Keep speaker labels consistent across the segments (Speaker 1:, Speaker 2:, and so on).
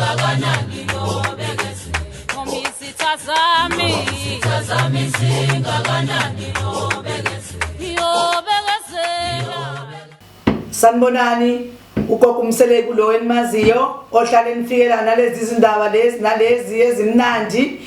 Speaker 1: Singakanani nobekezela. Noma izitha zami. Izitha zami singakanani nobekezela. Yobekezela.
Speaker 2: Sanibonani, ugogo uMseleku lo enimaziyo ohlale enifikela nalezi zindaba lezi nalezi ezimnandi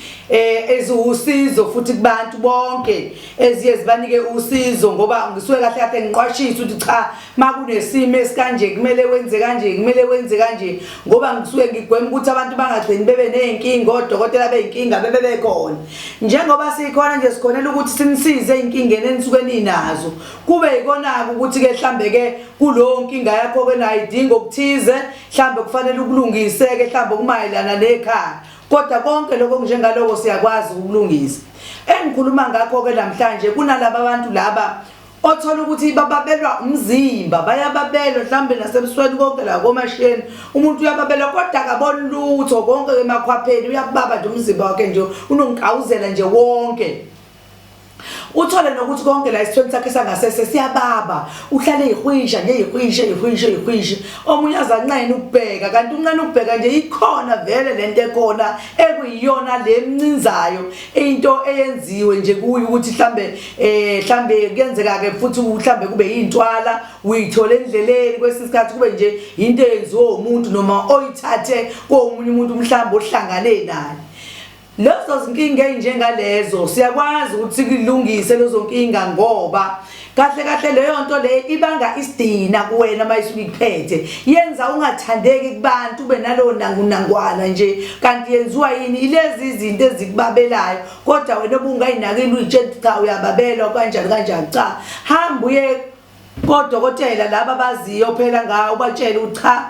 Speaker 2: eziwusizo futhi kubantu bonke, eziye zibanike usizo, ngoba ngisuke kahle kahle ngiqwashisa ukuthi cha, makunesimo esikanje kumele wenze kanje, kumele wenze kanje, ngoba ngisuke ngigwema ukuthi abantu bangagcini bebe nezinkinga, odokotela beyinkinga bebe bekhona. Njengoba sikhona nje, sikhonela ukuthi sinisize ey'nkingeni enisuke ninazo. Kube yikona-ke ukuthi-ke mhlambe-ke kulowo nkinga yakho-ke nayo idinga okuthize, mhlambe kufanele ukulungise-ke, mhlambe kumayelana nekhaya, kodwa konke lokho kunjengaloko siyakwazi ukulungisa. Engikhuluma ngakho-ke namhlanje, kunalaba bantu laba othola ukuthi bababelwa umzimba, bayababelwa mhlawumbe nasebusweni, konke la komasheni umuntu uyababelwa, kodwa akaboni lutho, konke emakhwapheni uyababa nje umzimba wakhe nje, unonkawuzela nje wonke. Uthole nokuthi konke la esithweni sakhe sangasese siyababa, uhlale eyihwisha nje, eyihwisha, eyihwisha, eyihwisha. Omunye azanqena ukubheka, kanti unqena ukubheka nje, ikhona vele lento ekhona ekuyiyona le mncinzayo, into eyenziwe nje kuyo ukuthi mhlambe kuyenzeka ke futhi mhlambe kube yintwala uyithole endleleni, kwesinye isikhathi kube nje into eyenziwe umuntu noma oyithathe komunye umuntu mhlambe ohlangane naye. Lezo zinkinga ey'njengalezo siyakwazi ukuthi sikulungise lezo nkinga, ngoba kahle kahle leyo nto leyo ibanga isidina kuwena uma isuke ikuphethe, yenza ungathandeki kubantu, ube nalowo nangunangwana nje. Kanti yenziwa yini? Ilezi izinto ezikubabelayo, kodwa wena obungayinakile, uyitshela ukuthi cha, uyababelwa kanjani kanjani. Cha, hamba uye kodokotela laba abaziyo phela ngawo, ubatshele ukuthi cha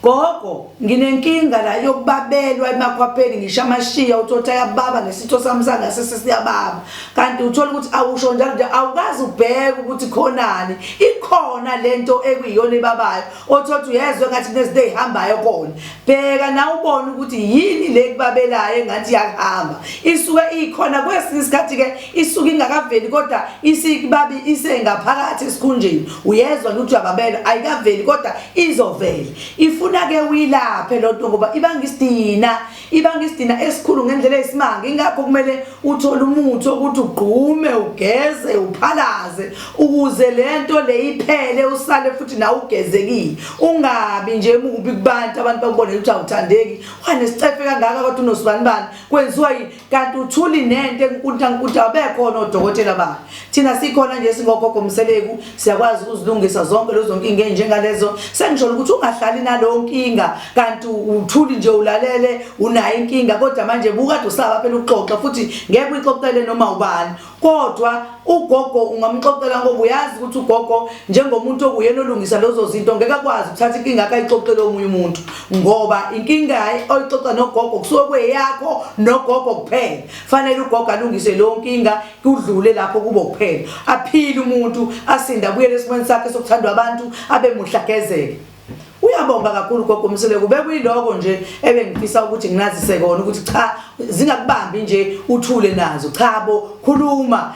Speaker 2: gogo, nginenkinga la yokubabelwa emakhwapheni, ngisho amashiya uthothi ayababa, nesitho sami sangasese siyababa. Kanti uthola ukuthi awusho njalo nje, awukazi ubheke ukuthi khonani, ikhona lento ekuyiyona ebabayo, othothi uyezwa ngathi kunezinto ey'hambayo khona. Bheka nawe ubone ukuthi yini le kubabelayo engathi iyakuhamba. Isuke ikhona, kwesinye isikhathi-ke isuke ingakaveli, kodwa isikubabi isengaphakathi esikhunjeni. Uyezwa ukuthi uyababelwa, ayikaveli kodwa izovela. Ifuna-ke uyilaphe loo nto, ngoba ibanga isidina, ibanga isidina esikhulu ngendlela eyisimanga. Ingakho kumele uthole umuthi wokuthi ugqume, ugeze, uphalaze, ukuze le nto le iphele, usale futhi nawe ugezekile, ungabi nje mubi kubantu, abantu bakubone ukuthi awuthandeki, wanesicefe kangaka kodwa unosibanibani, kwenziwa yini? Kanti uthuli nento enkuntankunta, bekhona odokotela bayo. Thina sikhona nje, singogogo Mseleku, siyakwazi ukuzilungisa zonke lezo nkinga enjengalezo. Sengisho ukuthi ungahlali nalowo nkinga, kanti uthuli nje, ulalele, unayo inkinga, kodwa manje bukade usaba phela ukuxoxa, futhi ngeke uyixoxele noma ubani, kodwa ugogo ungamxoxela, ngoba uyazi ukuthi ugogo njengomuntu okuyena olungisa lezo zinto ngeke akwazi ukuthatha inkinga akhe ayixoxele omunye umuntu, ngoba inkinga oyixoxa nogogo kusuke kuyeyakho nogogo kuphela. Fanele ugogo alungise leyo nkinga, kudlule lapho kubo kuphela, aphile umuntu, asinde, abuyele esimweni sakhe sokuthandwa abantu, abe muhle, agezeke. Uyabonga kakhulu gogo Mseleku. Bekuyiloko nje ebengifisa ukuthi nginazise kona, ukuthi cha, zingakubambi nje uthule nazo. Cha bo, khuluma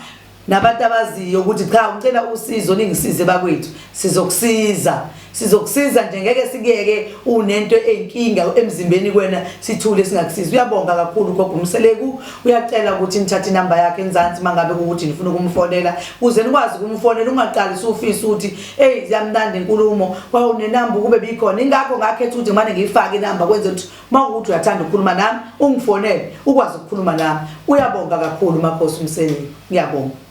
Speaker 2: nabantu abaziyo ukuthi cha, ngicela usizo, ningisize bakwethu. Sizokusiza, sizokusiza nje, ngeke sikuyeke unento eyinkinga emzimbeni kwena sithule singakusiza. Uyabonga kakhulu gogo Mseleku. Uyacela ukuthi nithathe inamba yakhe enzansi mangabe kuwukuthi nifuna ukumfonela, ukuze nikwazi ukumfonela. Ungaqali usufisa ukuthi hey, ziyamnandi inkulumo, kwawunenamba ukube bikhona. Ingakho ngakhetha ukuthi ngimane ngiyifake inamba, kwenze ukuthi uma kuwukuthi uyathanda ukukhuluma nami, ungifonele, ukwazi ukukhuluma nami. Uyabonga kakhulu Makhosi Mseleku, ngiyabonga.